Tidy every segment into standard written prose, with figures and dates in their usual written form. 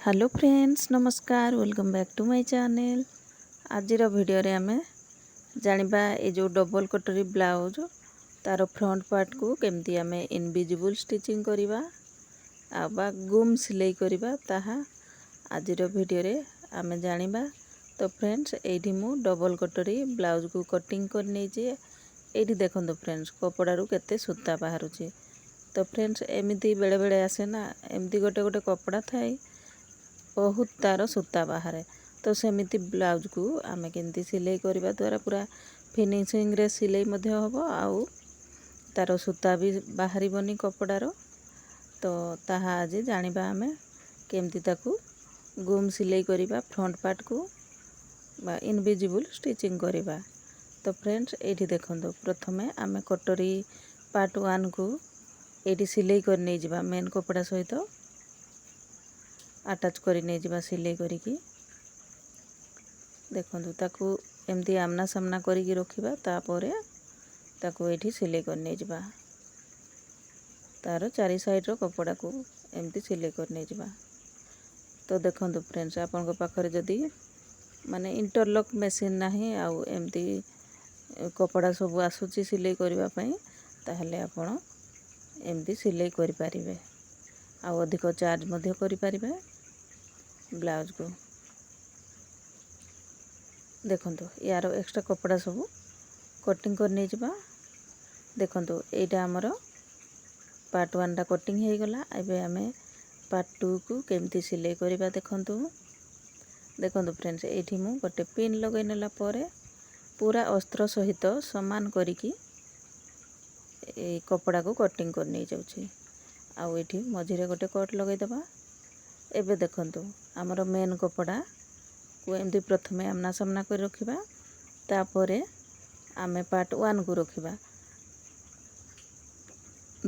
Hello friends, ନମସ୍କାର। Welcome back to my channel. ଆଜିର ଭିଡ଼ିଓରେ ଆମେ ଜାଣିବା, ଏ ଯେଉଁ ଡବଲ୍ କଟୋରୀ ବ୍ଲାଉଜ୍, ତା'ର ଫ୍ରଣ୍ଟ ପାର୍ଟକୁ କେମିତି ଆମେ ଇନଭିଜିବୁଲ୍ ଷ୍ଟିଚିଂ କରିବା ଆଉ ବା ଗୁମ୍ ସିଲେଇ କରିବା, ତାହା ଆଜିର ଭିଡ଼ିଓରେ ଆମେ ଜାଣିବା। ତ ଫ୍ରେଣ୍ଡସ୍, ଏଇଠି ମୁଁ ଡବଲ୍ କଟୋରୀ ବ୍ଲାଉଜ୍କୁ କଟିଂ କରି ନେଇଛି। ଏଇଠି ଦେଖନ୍ତୁ ଫ୍ରେଣ୍ଡସ୍, କପଡ଼ାରୁ କେତେ ସୂତା ବାହାରୁଛି। ତ ଫ୍ରେଣ୍ଡସ୍, ଏମିତି ବେଳେବେଳେ ଆସେ ନା, ଏମିତି ଗୋଟେ ଗୋଟେ କପଡ଼ା ଥାଏ, ବହୁତ ତା'ର ସୂତା ବାହାରେ। ତ ସେମିତି ବ୍ଲାଉଜ୍କୁ ଆମେ କେମିତି ସିଲେଇ କରିବା ଦ୍ୱାରା ପୁରା ଫିନିସିଂରେ ସିଲେଇ ମଧ୍ୟ ହେବ ଆଉ ତା'ର ସୂତା ବି ବାହାରିବନି କପଡ଼ାର, ତ ତାହା ଆଜି ଜାଣିବା ଆମେ କେମିତି ତାକୁ ଗୁମ୍ ସିଲେଇ କରିବା ଫ୍ରଣ୍ଟ ପାର୍ଟକୁ ବା ଇନଭିଜିବୁଲ୍ ଷ୍ଟିଚିଂ କରିବା। ତ ଫ୍ରେଣ୍ଡସ୍, ଏଇଠି ଦେଖନ୍ତୁ, ପ୍ରଥମେ ଆମେ କଟୋରୀ ପାର୍ଟ ୱାନ୍କୁ ଏଇଠି ସିଲେଇ କରି ନେଇଯିବା। ମେନ୍ କପଡ଼ା ସହିତ ଆଟାଚ୍ କରି ନେଇଯିବା ସିଲେଇ କରିକି। ଦେଖନ୍ତୁ, ତାକୁ ଏମିତି ଆମ୍ନା ସାମ୍ନା କରିକି ରଖିବା, ତାପରେ ତାକୁ ଏଇଠି ସିଲେଇ କରି ନେଇଯିବା। ତା'ର ଚାରି ସାଇଡ଼୍ର କପଡ଼ାକୁ ଏମିତି ସିଲେଇ କରି ନେଇଯିବା। ତ ଦେଖନ୍ତୁ ଫ୍ରେଣ୍ଡସ୍, ଆପଣଙ୍କ ପାଖରେ ଯଦି ମାନେ ଇଣ୍ଟରଲକ୍ ମେସିନ୍ ନାହିଁ ଆଉ ଏମିତି କପଡ଼ା ସବୁ ଆସୁଛି ସିଲେଇ କରିବା ପାଇଁ, ତାହେଲେ ଆପଣ ଏମିତି ସିଲେଇ କରିପାରିବେ ଆଉ ଅଧିକ ଚାର୍ଜ ମଧ୍ୟ କରିପାରିବେ ବ୍ଲାଉଜ୍କୁ। ଦେଖନ୍ତୁ, ୟାର ଏକ୍ସଟ୍ରା କପଡ଼ା ସବୁ କଟିଂ କରି ନେଇଯିବା। ଦେଖନ୍ତୁ, ଏଇଟା ଆମର ପାର୍ଟ ୱାନ୍ଟା କଟିଂ ହେଇଗଲା। ଏବେ ଆମେ ପାର୍ଟ ଟୁକୁ କେମିତି ସିଲେଇ କରିବା ଦେଖନ୍ତୁ। ଦେଖନ୍ତୁ ଫ୍ରେଣ୍ଡସ୍, ଏଇଠି ମୁଁ ଗୋଟେ ପିନ୍ ଲଗାଇ ନେଲା ପରେ ପୁରା ଅସ୍ତ୍ର ସହିତ ସମାନ କରିକି ଏଇ କପଡ଼ାକୁ କଟିଂ କରି ନେଇଯାଉଛି ଆଉ ଏଇଠି ମଝିରେ ଗୋଟେ କଟ୍ ଲଗାଇଦେବା। ଏବେ ଦେଖନ୍ତୁ, ଆମର ମେନ୍ କପଡ଼ାକୁ ଏମିତି ପ୍ରଥମେ ଆମ୍ନା ସାମ୍ନା କରି ରଖିବା, ତାପରେ ଆମେ ପାର୍ଟ ୱାନ୍କୁ ରଖିବା।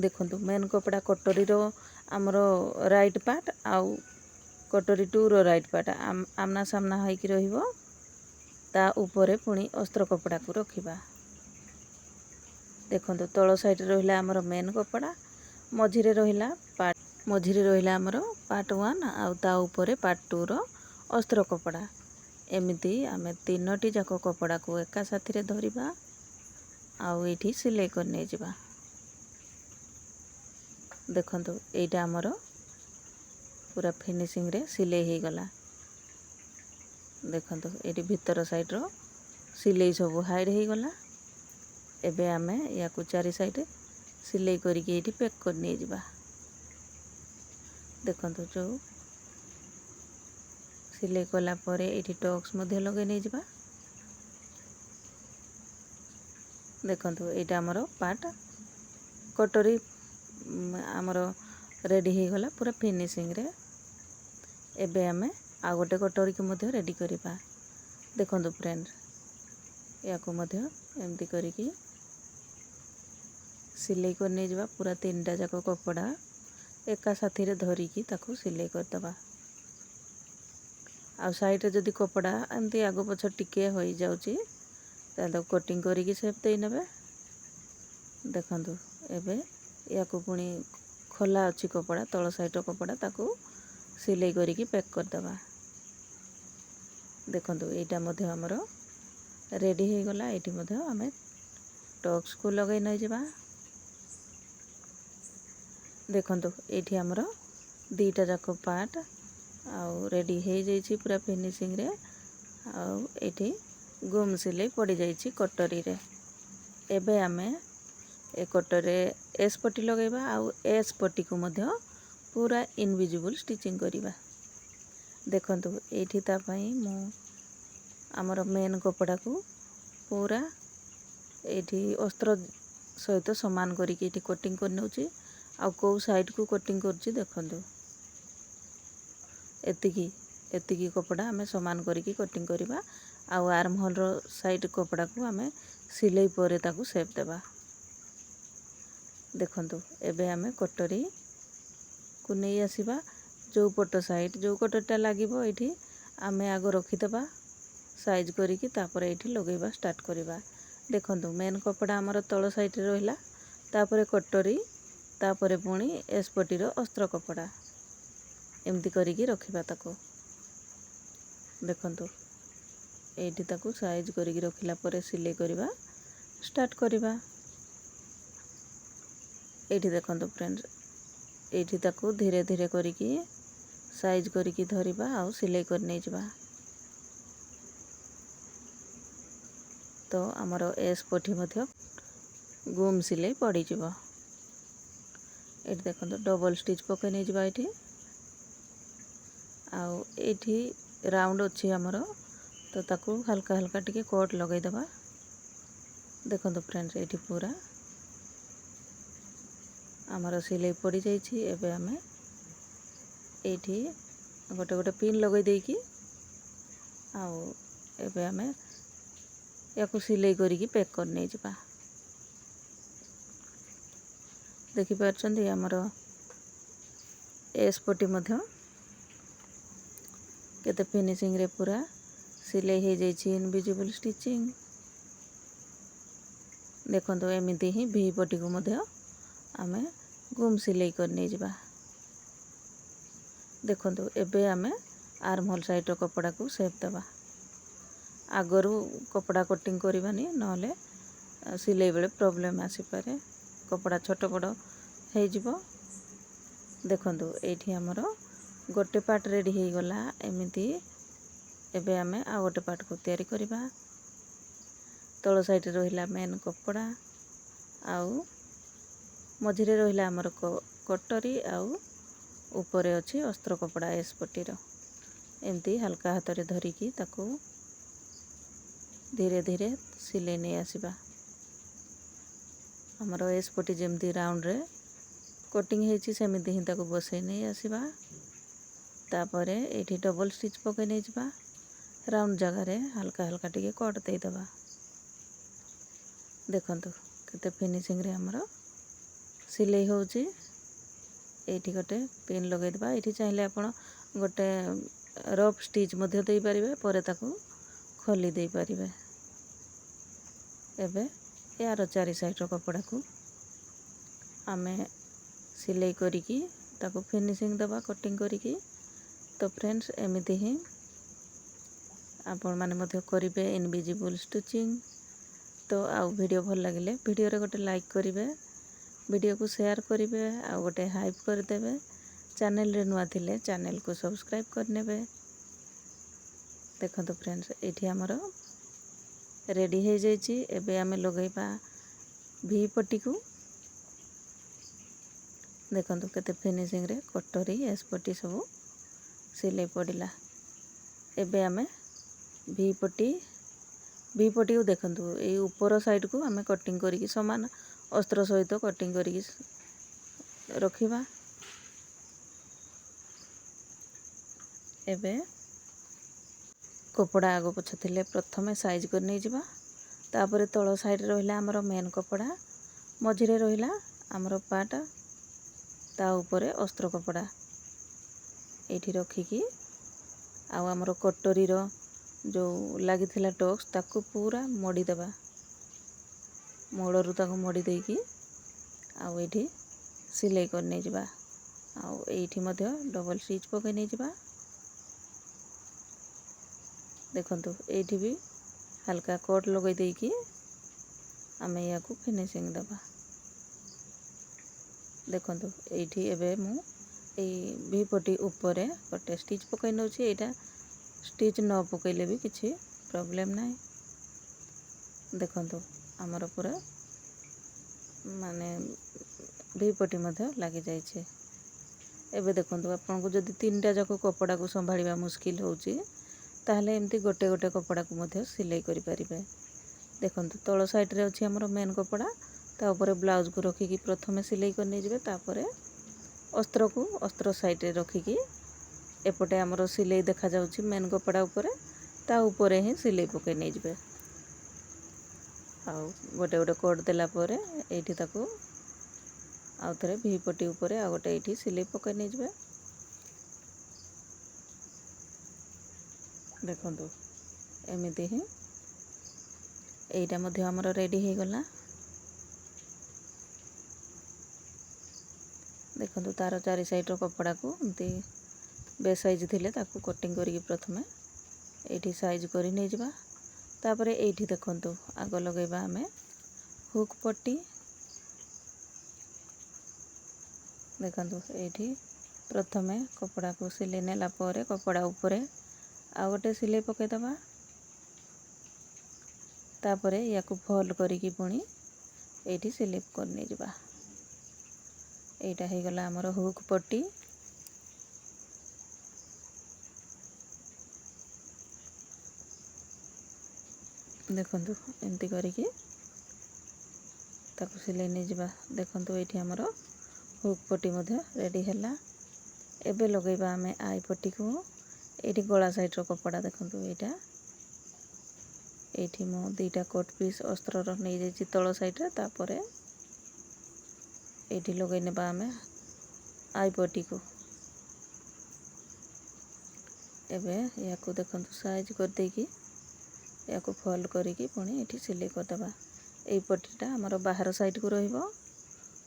ଦେଖନ୍ତୁ, ମେନ୍ କପଡ଼ା କଟୋରୀର ଆମର ରାଇଟ୍ ପାର୍ଟ ଆଉ କଟୋରୀ ଟୁର ରାଇଟ୍ ପାର୍ଟ ଆମ୍ନା ସାମ୍ନା ହେଇକି ରହିବ। ତା ଉପରେ ପୁଣି ଅସ୍ତ୍ର କପଡ଼ାକୁ ରଖିବା। ଦେଖନ୍ତୁ, ତଳ ସାଇଡ଼୍ରେ ରହିଲା ଆମର ମେନ୍ କପଡ଼ା, ମଝିରେ ରହିଲା ଆମର ପାର୍ଟ ୱାନ୍ ଆଉ ତା ଉପରେ ପାର୍ଟ ଟୁର ଅସ୍ତ୍ର କପଡ଼ା। ଏମିତି ଆମେ ତିନୋଟି ଯାକ କପଡ଼ାକୁ ଏକା ସାଥିରେ ଧରିବା ଆଉ ଏଇଠି ସିଲେଇ କରି ନେଇଯିବା। ଦେଖନ୍ତୁ, ଏଇଟା ଆମର ପୁରା ଫିନିସିଂରେ ସିଲେଇ ହେଇଗଲା। ଦେଖନ୍ତୁ, ଏଇଠି ଭିତର ସାଇଡ଼୍ର ସିଲେଇ ସବୁ ହାଇଡ଼୍ ହେଇଗଲା। ଏବେ ଆମେ ୟାକୁ ଚାରି ସାଇଡ଼୍ ସିଲେଇ କରିକି ଏଇଠି ପ୍ୟାକ୍ କରି ନେଇଯିବା। ଦେଖନ୍ତୁ, ଯେଉଁ ସିଲେଇ କଲା ପରେ ଏଇଠି ଟକ୍ସ ମଧ୍ୟ ଲଗାଇ ନେଇଯିବା। ଦେଖନ୍ତୁ, ଏଇଟା ଆମର ପାର୍ଟ କଟୋରୀ ଆମର ରେଡ଼ି ହେଇଗଲା ପୁରା ଫିନିସିଂରେ। ଏବେ ଆମେ ଆଉ ଗୋଟେ କଟୋରୀକୁ ମଧ୍ୟ ରେଡ଼ି କରିବା। ଦେଖନ୍ତୁ ଫ୍ରେଣ୍ଡ, ୟାକୁ ମଧ୍ୟ ଏମିତି କରିକି ସିଲେଇ କରି ନେଇଯିବା। ପୁରା ତିନିଟା ଯାକ କପଡ଼ା ଏକା ସାଥିରେ ଧରିକି ତାକୁ ସିଲେଇ କରିଦେବା। ଆଉ ସାଇଡ଼୍ରେ ଯଦି କପଡ଼ା ଏମିତି ଆଗ ପଛ ଟିକିଏ ହୋଇଯାଉଛି, ତାହେଲେ ତାକୁ କଟିଂ କରିକି ସେପ୍ ଦେଇନେବେ। ଦେଖନ୍ତୁ, ଏବେ ୟାକୁ ପୁଣି ଖୋଲା ଅଛି କପଡ଼ା, ତଳ ସାଇଡ଼୍ର କପଡ଼ା, ତାକୁ ସିଲେଇ କରିକି ପ୍ୟାକ୍ କରିଦେବା। ଦେଖନ୍ତୁ, ଏଇଟା ମଧ୍ୟ ଆମର ରେଡ଼ି ହେଇଗଲା। ଏଇଠି ମଧ୍ୟ ଆମେ ଟକ୍ସକୁ ଲଗାଇ ନେଇଯିବା। ଦେଖନ୍ତୁ, ଏଇଠି ଆମର ଦୁଇଟା ଯାକ ପାର୍ଟ ଆଉ ରେଡ଼ି ହେଇଯାଇଛି ପୁରା ଫିନିସିଂରେ ଆଉ ଏଇଠି ଗୁମ୍ ସିଲେଇ ପଡ଼ିଯାଇଛି କଟୋରୀରେ। ଏବେ ଆମେ ଏ କଟୋରୀରେ ଏସ୍ ପଟି ଲଗାଇବା ଆଉ ଏସ୍ ପଟିକୁ ମଧ୍ୟ ପୁରା ଇନଭିଜିବୁଲ୍ ଷ୍ଟିଚିଂ କରିବା। ଦେଖନ୍ତୁ, ଏଇଠି ତା ପାଇଁ ମୁଁ ଆମର ମେନ୍ କପଡ଼ାକୁ ପୁରା ଏଇଠି ଅସ୍ତ୍ର ସହିତ ସମାନ କରିକି ଏଇଠି କଟିଂ କରିନେଉଛି। ଆଉ କେଉଁ ସାଇଡ଼୍କୁ କଟିଂ କରୁଛି ଦେଖନ୍ତୁ। ଏତିକି ଏତିକି କପଡ଼ା ଆମେ ସମାନ କରିକି କଟିଂ କରିବା ଆଉ ଆର୍ମ ହୋଲ୍ର ସାଇଡ଼୍ କପଡ଼ାକୁ ଆମେ ସିଲେଇ ପରେ ତାକୁ ସେପ୍ ଦେବା। ଦେଖନ୍ତୁ, ଏବେ ଆମେ କଟୋରୀକୁ ନେଇ ଆସିବା। ଯେଉଁ ପଟ ସାଇଡ଼୍, ଯେଉଁ କଟୋରୀଟା ଲାଗିବ, ଏଇଠି ଆମେ ଆଗ ରଖିଦେବା ସାଇଜ୍ କରିକି, ତାପରେ ଏଇଠି ଲଗାଇବା ଷ୍ଟାର୍ଟ କରିବା। ଦେଖନ୍ତୁ, ମେନ୍ କପଡ଼ା ଆମର ତଳ ସାଇଡ଼୍ରେ ରହିଲା, ତାପରେ କଟୋରୀ, ତାପରେ ପୁଣି ଏସ୍ ପଟିର ଅସ୍ତ୍ର କପଡ଼ା। ଏମିତି କରିକି ରଖିବା ତାକୁ। ଦେଖନ୍ତୁ, ଏଇଠି ତାକୁ ସାଇଜ୍ କରିକି ରଖିଲା ପରେ ସିଲେଇ କରିବା ଷ୍ଟାର୍ଟ କରିବା। ଏଇଠି ଦେଖନ୍ତୁ ଫ୍ରେଣ୍ଡସ୍, ଏଇଠି ତାକୁ ଧୀରେ ଧୀରେ କରିକି ସାଇଜ୍ କରିକି ଧରିବା ଆଉ ସିଲେଇ କରି ନେଇଯିବା। ତ ଆମର ଏସ୍ ପଟି ମଧ୍ୟ ଗୁମ୍ ସିଲେଇ ପଡ଼ିଯିବ। ଏଇଠି ଦେଖନ୍ତୁ, ଡବଲ୍ ଷ୍ଟିଚ୍ ପକାଇ ନେଇଯିବା ଏଇଠି। ଆଉ ଏଇଠି ରାଉଣ୍ଡ ଅଛି ଆମର, ତ ତାକୁ ହାଲକା ହାଲକା ଟିକେ କଟ୍ ଲଗାଇଦେବା। ଦେଖନ୍ତୁ ଫ୍ରେଣ୍ଡସ୍, ଏଇଠି ପୁରା ଆମର ସିଲେଇ ପଡ଼ିଯାଇଛି। ଏବେ ଆମେ ଏଇଠି ଗୋଟେ ଗୋଟେ ପିନ୍ ଲଗାଇ ଦେଇକି ଆଉ ଏବେ ଆମେ ୟାକୁ ସିଲେଇ କରିକି ପ୍ୟାକ୍ କରି ନେଇଯିବା। ଦେଖିପାରୁଛନ୍ତି, ଆମର ଏସ୍ ପଟି ମଧ୍ୟ କେତେ ଫିନିସିଂରେ ପୁରା ସିଲେଇ ହେଇଯାଇଛି, ଇନଭିଜିବୁଲ୍ ଷ୍ଟିଚିଂ। ଦେଖନ୍ତୁ, ଏମିତି ହିଁ ଭି ପଟିକୁ ମଧ୍ୟ ଆମେ ଗୁମ୍ ସିଲେଇ କରି ନେଇଯିବା। ଦେଖନ୍ତୁ, ଏବେ ଆମେ ଆର୍ମ ହୋଲ୍ ସାଇଡ଼୍ର କପଡ଼ାକୁ ସେପ୍ ଦେବା। ଆଗରୁ କପଡ଼ା କଟିଂ କରିବାନି, ନହେଲେ ସିଲେଇ ବେଳେ ପ୍ରୋବ୍ଲେମ୍ ଆସିପାରେ, କପଡ଼ା ଛୋଟ ବଡ଼ ହେଇଯିବ। ଦେଖନ୍ତୁ, ଏଇଠି ଆମର ଗୋଟେ ପାର୍ଟ ରେଡ଼ି ହେଇଗଲା। ଏମିତି ଏବେ ଆମେ ଆଉ ଗୋଟେ ପାର୍ଟକୁ ତିଆରି କରିବା। ତଳ ସାଇଡ଼୍ରେ ରହିଲା ମେନ୍ କପଡ଼ା, ଆଉ ମଝିରେ ରହିଲା ଆମର କଟରୀ, ଆଉ ଉପରେ ଅଛି ଅସ୍ତ୍ର କପଡ଼ା ଏସ୍ ପଟିର। ଏମିତି ହାଲକା ହାତରେ ଧରିକି ତାକୁ ଧୀରେ ଧୀରେ ସିଲେଇ ନେଇ ଆସିବା। ଆମର ଏସ୍ ପଟି ଯେମିତି ରାଉଣ୍ଡରେ କଟିଂ ହେଇଛି, ସେମିତି ହିଁ ତାକୁ ବସେଇ ନେଇ ଆସିବା। ତାପରେ ଏଇଠି ଡବଲ୍ ଷ୍ଟିଚ୍ ପକାଇ ନେଇଯିବା। ରାଉଣ୍ଡ ଜାଗାରେ ହାଲକା ହାଲକା ଟିକେ କଟ୍ ଦେଇଦେବା। ଦେଖନ୍ତୁ, କେତେ ଫିନିସିଂରେ ଆମର ସିଲେଇ ହେଉଛି। ଏଇଠି ଗୋଟେ ପିନ୍ ଲଗାଇଦେବା। ଏଇଠି ଚାହିଁଲେ ଆପଣ ଗୋଟେ ରଫ୍ ଷ୍ଟିଚ୍ ମଧ୍ୟ ଦେଇପାରିବେ, ପରେ ତାକୁ ଖୋଲି ଦେଇପାରିବେ। ଏବେ ଏହାର ଚାରି ସାଇଡ଼୍ର କପଡ଼ାକୁ ଆମେ ସିଲେଇ କରିକି ତାକୁ ଫିନିସିଂ ଦେବା କଟିଂ କରିକି। ତ ଫ୍ରେଣ୍ଡସ୍, ଏମିତି ହିଁ ଆପଣମାନେ ମଧ୍ୟ କରିବେ ଇନଭିଜିବୁଲ୍ ଷ୍ଟିଚିଂ। ତ ଆଉ ଭିଡ଼ିଓ ଭଲ ଲାଗିଲେ ଭିଡ଼ିଓରେ ଗୋଟେ ଲାଇକ୍ କରିବେ, ଭିଡ଼ିଓକୁ ସେୟାର କରିବେ ଆଉ ଗୋଟେ ହାଇପ୍ କରିଦେବେ। ଚ୍ୟାନେଲରେ ନୂଆ ଥିଲେ ଚ୍ୟାନେଲକୁ ସବସ୍କ୍ରାଇବ୍ କରିନେବେ। ଦେଖନ୍ତୁ ଫ୍ରେଣ୍ଡସ୍, ଏଇଠି ଆମର ରେଡ଼ି ହେଇଯାଇଛି। ଏବେ ଆମେ ଲଗାଇବା ଭି ପଟିକୁ। ଦେଖନ୍ତୁ, କେତେ ଫିନିସିଂରେ କଟରୀ, ଏସ୍ ପଟି ସବୁ ସିଲେଇ ପଡ଼ିଲା। ଏବେ ଆମେ ଭି ପଟିକୁ ଦେଖନ୍ତୁ, ଏଇ ଉପର ସାଇଡ଼କୁ ଆମେ କଟିଂ କରିକି ସମାନ ଅସ୍ତ୍ର ସହିତ କଟିଂ କରିକି ରଖିବା। ଏବେ କପଡ଼ା ଆଗ ପଛ ଥିଲେ ପ୍ରଥମେ ସାଇଜ୍ କରି ନେଇଯିବା। ତାପରେ ତଳ ସାଇଡ଼୍ ରହିଲା ଆମର ମେନ୍ କପଡ଼ା, ମଝିରେ ରହିଲା ଆମର ପାଟ, ତା ଉପରେ ଅସ୍ତ୍ର କପଡ଼ା ଏଇଠି ରଖିକି ଆଉ ଆମର କଟରୀର ଯେଉଁ ଲାଗିଥିଲା ଟକ୍ସ, ତାକୁ ପୁରା ମୋଡ଼ିଦେବା। ମୂଳରୁ ତାକୁ ମୋଡ଼ି ଦେଇକି ଆଉ ଏଇଠି ସିଲେଇ କରି ନେଇଯିବା। ଆଉ ଏଇଠି ମଧ୍ୟ ଡବଲ୍ ଷ୍ଟିଚ୍ ପକାଇ ନେଇଯିବା। ଦେଖନ୍ତୁ, ଏଇଠି ବି ହାଲକା କଟ୍ ଲଗାଇ ଦେଇକି ଆମେ ୟାକୁ ଫିନିସିଂ ଦେବା। ଦେଖନ୍ତୁ, ଏଇଠି ଏବେ ମୁଁ ଏଇ ଭି ପଟି ଉପରେ ଗୋଟେ ଷ୍ଟିଚ୍ ପକାଇ ନେଉଛି। ଏଇଟା ଷ୍ଟିଚ୍ ନ ପକାଇଲେ ବି କିଛି ପ୍ରୋବ୍ଲେମ୍ ନାହିଁ। ଦେଖନ୍ତୁ, ଆମର ପୁରା ମାନେ ଭି ପଟି ମଧ୍ୟ ଲାଗିଯାଇଛି। ଏବେ ଦେଖନ୍ତୁ, ଆପଣଙ୍କୁ ଯଦି ତିନିଟା ଯାକ କପଡ଼ାକୁ ସମ୍ଭାଳିବା ମୁସ୍କିଲ ହେଉଛି, ତାହେଲେ ଏମିତି ଗୋଟେ ଗୋଟେ କପଡ଼ାକୁ ମଧ୍ୟ ସିଲେଇ କରିପାରିବେ। ଦେଖନ୍ତୁ, ତଳ ସାଇଡ଼୍ରେ ଅଛି ଆମର ମେନ୍ କପଡ଼ା, ତା ଉପରେ ବ୍ଲାଉଜକୁ ରଖିକି ପ୍ରଥମେ ସିଲେଇ କରି ନେଇଯିବେ। ତାପରେ ଅସ୍ତ୍ରକୁ ଅସ୍ତ୍ର ସାଇଡ଼୍ରେ ରଖିକି ଏପଟେ ଆମର ସିଲେଇ ଦେଖାଯାଉଛି ମେନ୍ କପଡ଼ା ଉପରେ, ତା ଉପରେ ହିଁ ସିଲେଇ ପକାଇ ନେଇଯିବେ। ଆଉ ଗୋଟେ ଗୋଟେ କଟ୍ ଦେଲା ପରେ ଏଇଠି ତାକୁ ଆଉ ଥରେ ଭି ପଟି ଉପରେ ଆଉ ଗୋଟେ ଏଇଠି ସିଲେଇ ପକାଇ ନେଇଯିବେ। ଦେଖନ୍ତୁ, ଏମିତି ହିଁ ଏଇଟା ମଧ୍ୟ ଆମର ରେଡ଼ି ହେଇଗଲା। ଦେଖନ୍ତୁ, ତାର ଚାରି ସାଇଡ଼୍ର କପଡ଼ାକୁ ଏମିତି ବେସାଇଜ୍ ଥିଲେ ତାକୁ କଟିଂ କରିକି ପ୍ରଥମେ ଏଇଠି ସାଇଜ୍ କରି ନେଇଯିବା। ତାପରେ ଏଇଠି ଦେଖନ୍ତୁ ଆଗ ଲଗାଇବା ଆମେ ହୁକ୍ ପଟି। ଦେଖନ୍ତୁ ଏଇଠି ପ୍ରଥମେ କପଡ଼ାକୁ ସିଲେଇ ନେଲା ପରେ କପଡ଼ା ଉପରେ ଆଉ ଗୋଟେ ସିଲେଇ ପକାଇଦେବା। ତାପରେ ୟାକୁ ଫୋଲ୍ଡ କରିକି ପୁଣି ଏଇଠି ସିଲେଇ କରି ନେଇଯିବା। ଏଇଟା ହେଇଗଲା ଆମର ହୁକ୍ ପଟି। ଦେଖନ୍ତୁ ଏମିତି କରିକି ତାକୁ ସିଲେଇ ନେଇଯିବା। ଦେଖନ୍ତୁ ଏଇଠି ଆମର ହୁକ୍ ପଟି ମଧ୍ୟ ରେଡ଼ି ହେଲା। ଏବେ ଲଗାଇବା ଆମେ I ପଟିକୁ। ଏଇଠି ଗଳା ସାଇଡ଼୍ର କପଡ଼ା ଦେଖନ୍ତୁ ଏଇଟା, ଏଇଠି ମୁଁ 2ଟା କଟ୍ ପିସ୍ ଅସ୍ତ୍ରର ନେଇଯାଇଛି ତଳ ସାଇଡ଼୍ରେ। ତାପରେ ଏଇଠି ଲଗାଇ ନେବା ଆମେ I ପଟିକୁ। ଏବେ ୟାକୁ ଦେଖନ୍ତୁ ସାଇଜ୍ କରିଦେଇକି ୟାକୁ ଫୋଲ୍ଡ କରିକି ପୁଣି ଏଇଠି ସିଲେଇ କରିଦେବା। ଏଇ ପଟିଟା ଆମର ବାହାର ସାଇଡ଼୍କୁ ରହିବ,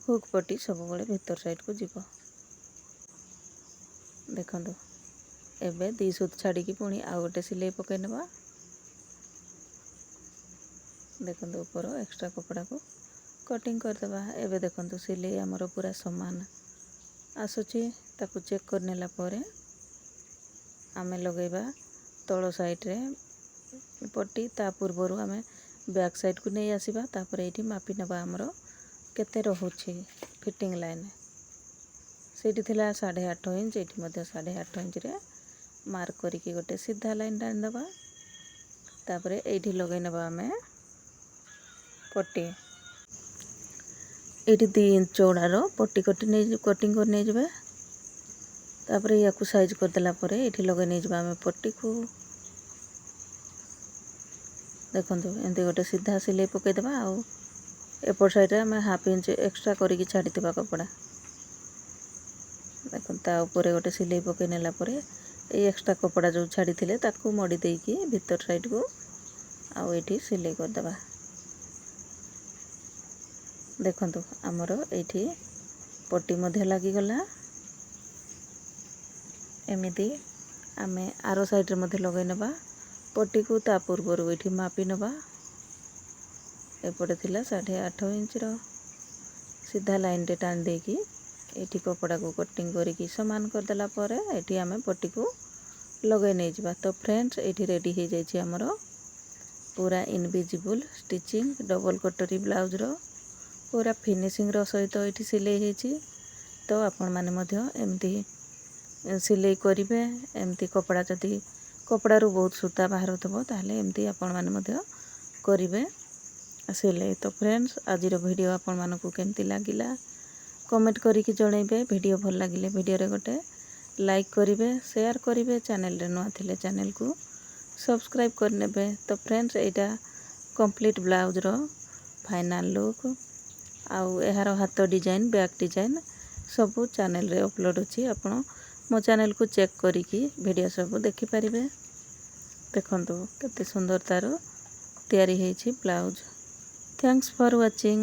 ହୁକ୍ ପଟି ସବୁବେଳେ ଭିତର ସାଇଡ଼୍କୁ ଯିବ। ଦେଖନ୍ତୁ ଏବେ 2 ସୁତ ଛାଡ଼ିକି ପୁଣି ଆଉ ଗୋଟେ ସିଲେଇ ପକାଇ ନେବା। ଦେଖନ୍ତୁ ଉପର ଏକ୍ସଟ୍ରା କପଡ଼ାକୁ କଟିଂ କରିଦେବା। ଏବେ ଦେଖନ୍ତୁ ସିଲେଇ ଆମର ପୁରା ସମାନ ଆସୁଛି। ତାକୁ ଚେକ୍ କରିନେଲା ପରେ ଆମେ ଲଗାଇବା ତଳ ସାଇଡ଼୍ରେ ପଟି। ତା ପୂର୍ବରୁ ଆମେ ବ୍ୟାକ୍ ସାଇଡ଼୍କୁ ନେଇ ଆସିବା। ତାପରେ ଏଇଠି ମାପି ନେବା ଆମର କେତେ ରହୁଛି ଫିଟିଂ ଲାଇନ୍। ସେଇଠି ଥିଲା 8.5 ଇଞ୍ଚ, ଏଇଠି ମଧ୍ୟ 8.5 ଇଞ୍ଚରେ ମାର୍କ କରିକି ଗୋଟେ ସିଧା ଲାଇନ୍ ଟାଣିଦେବା। ତାପରେ ଏଇଠି ଲଗାଇ ନେବା ଆମେ ପଟି। ଏଇଠି 2 ଇଞ୍ଚ ଚଉଡ଼ାର ପଟି କଟିଂ କରି ନେଇଯିବେ। ତାପରେ ୟାକୁ ସାଇଜ୍ କରିଦେଲା ପରେ ଏଇଠି ଲଗାଇ ନେଇଯିବା ଆମେ ପଟିକୁ। ଦେଖନ୍ତୁ ଏମିତି ଗୋଟେ ସିଧା ସିଲେଇ ପକାଇଦେବା। ଆଉ ଏପଟ ସାଇଡ଼୍ରେ ଆମେ ହାଫ୍ ଇଞ୍ଚ ଏକ୍ସଟ୍ରା କରିକି ଛାଡ଼ିଥିବା କପଡ଼ା, ଦେଖନ୍ତୁ ତା ଉପରେ ଗୋଟେ ସିଲେଇ ପକାଇ ନେଲା ପରେ ଏଇ ଏକ୍ସଟ୍ରା କପଡ଼ା ଯେଉଁ ଛାଡ଼ିଥିଲେ ତାକୁ ମୋଡ଼ି ଦେଇକି ଭିତର ସାଇଡ଼୍କୁ ଆଉ ଏଇଠି ସିଲେଇ କରିଦେବା। ଦେଖନ୍ତୁ ଆମର ଏଇଠି ପଟି ମଧ୍ୟ ଲାଗିଗଲା। ଏମିତି ଆମେ ଆର ସାଇଡ଼୍ରେ ମଧ୍ୟ ଲଗାଇ ନେବା ପଟିକୁ। ତା ପୂର୍ବରୁ ଏଇଠି ମାପି ନେବା। ଏପଟେ ଥିଲା 8.5 ଇଞ୍ଚର ସିଧା ଲାଇନ୍ଟେ ଟାଣି ଦେଇକି ଏଇଠି କପଡ଼ାକୁ କଟିଂ କରିକି ସମାନ କରିଦେଲା ପରେ ଏଇଠି ଆମେ ପଟିକୁ ଲଗାଇ ନେଇଯିବା। ତ ଫ୍ରେଣ୍ଡସ୍ ଏଇଠି ରେଡ଼ି ହେଇଯାଇଛି ଆମର ପୁରା ଇନଭିଜିବୁଲ୍ ଷ୍ଟିଚିଂ ଡବଲ୍ କଟୋରୀ ବ୍ଲାଉଜ୍ର ପୁରା ଫିନିସିଂର ସହିତ ଏଇଠି ସିଲେଇ ହେଇଛି। ତ ଆପଣମାନେ ମଧ୍ୟ ଏମିତି ସିଲେଇ କରିବେ। ଏମିତି କପଡ଼ା ଯଦି କପଡ଼ାରୁ ବହୁତ ସୂତା ବାହାରୁଥିବ ତାହେଲେ ଏମିତି ଆପଣମାନେ ମଧ୍ୟ କରିବେ ସିଲେଇ। ତ ଫ୍ରେଣ୍ଡସ୍ ଆଜିର ଭିଡ଼ିଓ ଆପଣମାନଙ୍କୁ କେମିତି ଲାଗିଲା କମେଣ୍ଟ କରିକି ଜଣାଇବେ। ଭିଡ଼ିଓ ଭଲ ଲାଗିଲେ ଭିଡ଼ିଓରେ ଗୋଟେ ଲାଇକ୍ କରିବେ, ସେୟାର କରିବେ। ଚ୍ୟାନେଲରେ ନୂଆ ଥିଲେ ଚ୍ୟାନେଲକୁ ସବସ୍କ୍ରାଇବ୍ କରିନେବେ। ତ ଫ୍ରେଣ୍ଡସ୍ ଏଇଟା କମ୍ପ୍ଲିଟ୍ ବ୍ଲାଉଜ୍ର ଫାଇନାଲ୍ ଲୁକ୍। ଆଉ ଏହାର ହାତ ଡିଜାଇନ୍, ବ୍ୟାକ୍ ଡିଜାଇନ୍ ସବୁ ଚ୍ୟାନେଲରେ ଅପଲୋଡ଼ ଅଛି। ଆପଣ ମୋ ଚ୍ୟାନେଲକୁ ଚେକ୍ କରିକି ଭିଡ଼ିଓ ସବୁ ଦେଖିପାରିବେ। ଦେଖନ୍ତୁ କେତେ ସୁନ୍ଦର ତାର ତିଆରି ହେଇଛି ବ୍ଲାଉଜ୍। Thanks for watching.